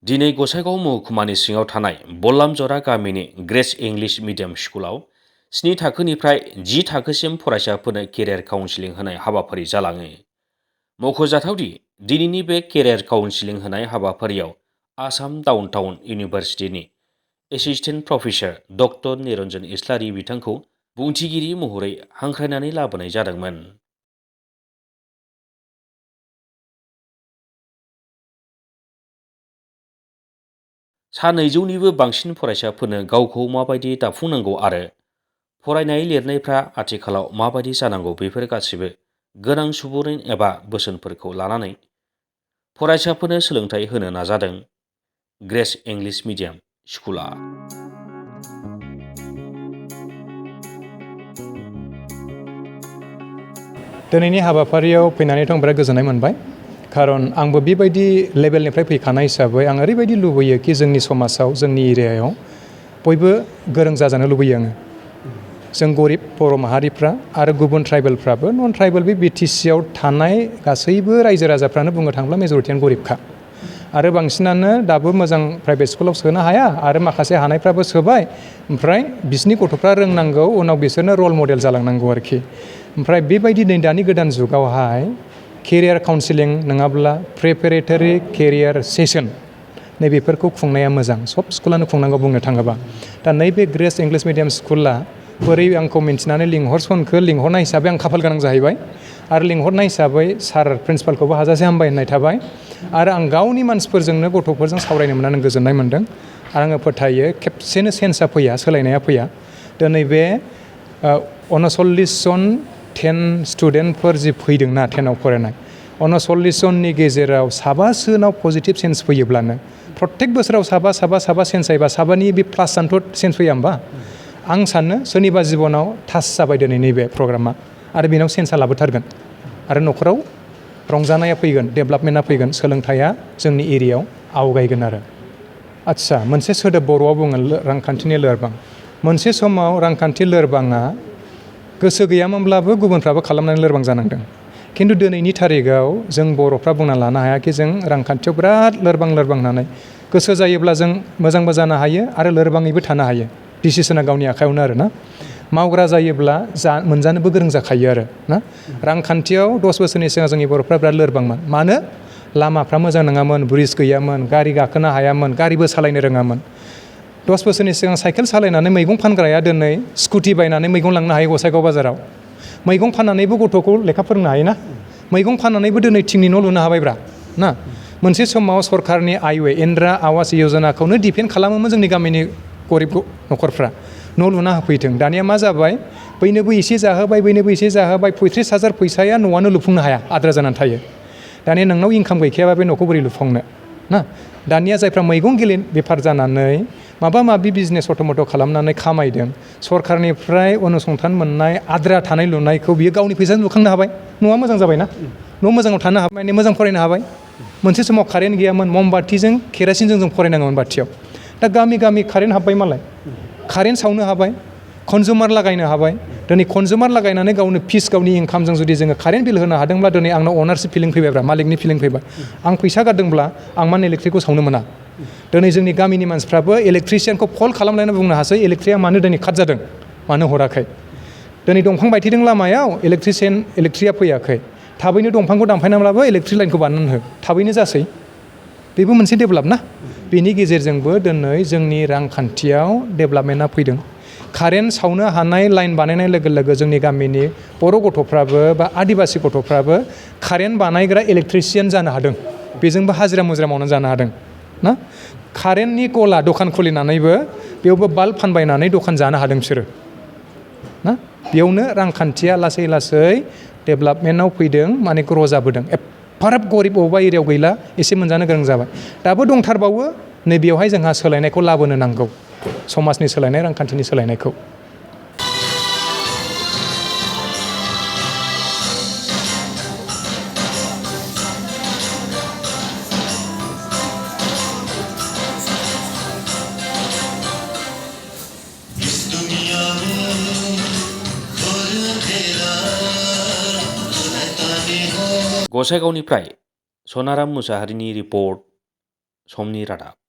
दिनै गसाइगाव महकुमानि सिङाव थानाय बल्लामजरा गामिनि ग्रेस इंलिश मिडियाम स्कुलाव 7 थाखोनिफ्राय 10 थाखोसिम फरायसाफोरनो केरियार काउन्सिलिं होनाय हाबाफारि जालाङो। मख'जाथावदि दिनैनि बे केरियार काउन्सिलिं होनाय हाबाफारियाव आसाम डाउनटाउन इउनिभार्सिटिनि assistant professor doctor Niranjan Islary बिथांखौ बुंथिगिरि महरै हांख्रायनानै लाबोनाय जादोंमोन। सा 200निबो बांसिन फरायसाफोरनो गावखौ माबायदि दाफुंनांगौ आरो फरायनाय लिरनायफ्रा आथिखालाव माबायदि जानांगौ बेफोर गासिबो गोनां सुबुरुन एबा बोसोनफोरखौ लानानै फरायसाफोरनो सोलोंथाइ होनो नाजादों ग्रेस इंलिश मिडियाम स्कुला। दिनैनि हाबाफारियाव फैनानैथ' आं बिराद गोजोननाय मोनबाय। खारन आंबो बेबायदि लेभेलनिफ्राय फैखानाय हिसाबै आं ओरैबायदि लुबैयो कि जोंनि समाजाव जोंनि एरियायाव बयबो गोरों जाजानो लुबैयो आङो। जों गरिब बर' माहारिफ्रा आरो गुबुन ट्राइबेलफ्राबो नन ट्राइबेल बे बिटिसिआव थानाय गासैबो रायजो राजाफ्रानो बुंनो थाङोब्ला मेजरिटियानो गरिबखा आरो बांसिनानो दाबो मोजां प्राइभेट स्कुलाव सोनो हाया आरो माखासे हानायफ्राबो सोबाय। ओमफ्राय बिसिनि गथ'फ्रा रोंनांगौ, उनाव बिसोरनो रल मडेल जालांनांगौ आरोखि। ओमफ्राय बेबायदि दानि गोदान जुगावहाय केरियार काउन्सिलिं नङाब्ला प्रिपेरेटरि केरियार सेसन नैबेफोरखौ खुंनाया मोजां। सब स्कुलानो खुंनांगौ बुंनो थाङोबा। दा नैबे ग्रेस इंलिश मिडियाम स्कुला बोरै आंखौ मिन्थिनानै लिंहरनाय हिसाबै आं खाफाल गोनां जाहैबाय आरो लिंहरनाय हिसाबै सार प्रिन्सिपालखौबो हाजासे हामबाय होननाय थाबाय आरो आं गावनि मानसिफोरजोंनो गथ'फोरजों सावरायनो मोननानै गोजोननाय मोनदों आरो आङो फोथायो खेबसेनो सेन्सआ फैया, सोलायनाया फैया। दिनै बे 39 जन 10 स्टुडेन्टफोर जि फैदोंना 10आव फरायनाय 39 जननि गेजेराव साबासोनाव पजिटिभ सेन्स फैयोब्लानो प्रत्येक बोसोराव साबा सेन्स जायोबा साबानि बे प्लास जानोथ' सेन्स फैया होमबा? आं सानो सोरनिबा जिबनाव टाच जाबाय दिनै नैबे प्रग्रामा आरो बेनाव सेन्सआ लाबोथारगोन आरो न'खराव रंजानाया फैगोन, डेभेलपमेन्टआ फैगोन, सोलोंथाइया जोंनि एरियायाव आवगायगोन आरो। आदसा, मोनसे सोदोब बर'आव बुङो रांखान्थिनि लोरबां। मोनसे समाव रांखान्थि लोरबाङा गोसो गैयामोनब्लाबो गुबुनफ्राबो खालामनानै लोरबां जानांदों। खिन्थु दिनैनि थारिखआव जों बर'फ्रा बुंना लानो हायाखि जों रांखान्थियाव बिराद लोरबां होननानै। गोसो जायोब्ला जों मोजांबो जानो हायो आरो लोरबाङैबो थानो हायो। डिसिसना गावनि आखायावनो आरो ना। मावग्रा जायोब्ला मोनजानोबो गोरों जाखायो आरो ना। रांखान्थियाव 10 बोसोरनि सिगां जोंनि बर'फ्रा बिराद लोरबांमोन। मानो? लामाफ्रा मोजां नङामोन, ब्रिज गैयामोन, गारि गाखोनो हायामोन, गारिबो सालायनो रोङामोन। 10 बोसोरनि सिगां साइकेल सालायनानै मैगं फानग्राया दिनै स्कुटि बायनानै मैगं लांनो हायो गसाइगाव बाजाराव। मैगं फाननानैबो गथ'खौ लेखा फोरोंनो हायोना। मैगं फाननानैबो दिनै थिंनि न' लुनो हाबायब्रा ना। मोनसे समाव सरकारनि आइवे इन्दिरा आवास यजनाखौनो डिपेन्ड खालामोमोन जोंनि गामिनि गरिब न'खरफ्रा। न' लुना होफैथों। दानिया मा जाबाय? बैनोबो एसे जाहोबाय, बैनोबो एसे जाहोबाय, 35,000 फैसाया न'आनो लुफुंनो हाया, आद्रा जानानै थायो। दानिया नोंनाव इनकाम गैखायाबा बे न'खौ बोरै लुफुंनो ना। दानिया जायफ्रा मैगं बेफार जानानै माबा माबि बिजनेस अट'मट' खालामनानै खामायदों, सरकारनिफ्राय अनसुंथान मोननाय आद्रा थानाय लुनायखौ बियो गावनि फैसाजों लुखांनो हाबाय। न'आ मोजां जाबायना। न' मोजाङाव थानो हाबाय, मोजां फरायनो हाबाय। मोनसे समाव कारेन्ट गैयामोन, ममबाथिजों केरासिनजों जों फरायनाङोमोन बाथियाव। दा गामि गामि कारेन्ट हाबबाय मालाय। कारेन्ट सावनो हाबाय, कनजुमार लागायनो हाबाय। दिनै कनजुमार लागायनानै गावनो फिस, गावनि इनकामजों जुदि जोङो कारेन्ट बिल होनो हादोंब्ला दिनै आंनाव अनारशिप फिलिं फैबायब्रा, मालिकनि फिलिं फैबाय। आं फैसा गारदोंब्ला आं मानो इलेक्ट्रिकखौ सावनो मोना? दिनै जोंनि गामिनि मानसिफ्राबो इलेक्ट्रिसियानखौ कल खालामलायना बुंनो हासै इलेक्ट्रिकआ मानो दिनै काट जादों, मानो हराखै। दिनै दंफां बायथेदों लामायाव, इलेक्ट्रिकआ फैयाखै। थाबैनो दंफांखौ दानफायनानैब्लाबो इलेक्ट्रिक लाइनखौ बानायनानै हो, थाबैनो जासै। बेबो मोनसे डेभेलप ना। बेनि गेजेरजोंबो दिनै जोंनि रांखान्थियाव डेभेलपमेन्टआ फैदों। कारेन्ट सावनो हानाय लाइन बानायनाय लोगो लोगो जोंनि गामिनि बर' गथ'फ्राबो बा आदिबासि गथ'फ्राबो कारेन्ट बानायग्रा इलेक्ट्रिसियान जानो हादों। बेजोंबो हाजिरा मुजिरा मावनानै जानो हादों ना। कारेन्टनि गला दखान खुलिनानैबो बेयावबो बाल्ब फानबायनानै दखान जानो हादों बिसोरो ना। बेयावनो रांखान्थिया लासै लासै डेभेलपमेन्टआव फैदों, माने ग्र' जाबोदों। एफाराब गरिब बबेबा एरियायाव गैला, एसे मोनजानो गोरों जाबाय। दाबो दंथारबावो, नैबेयावहाय जोंहा सोलायनायखौ लाबोनो नांगौ, समाजनि सोलायनाय, रांखान्थिनि सोलायनायखौ। गसाइगावनिफ्राय सनाराम मुसाहारिनि रिपर्ट। समनि रादाब।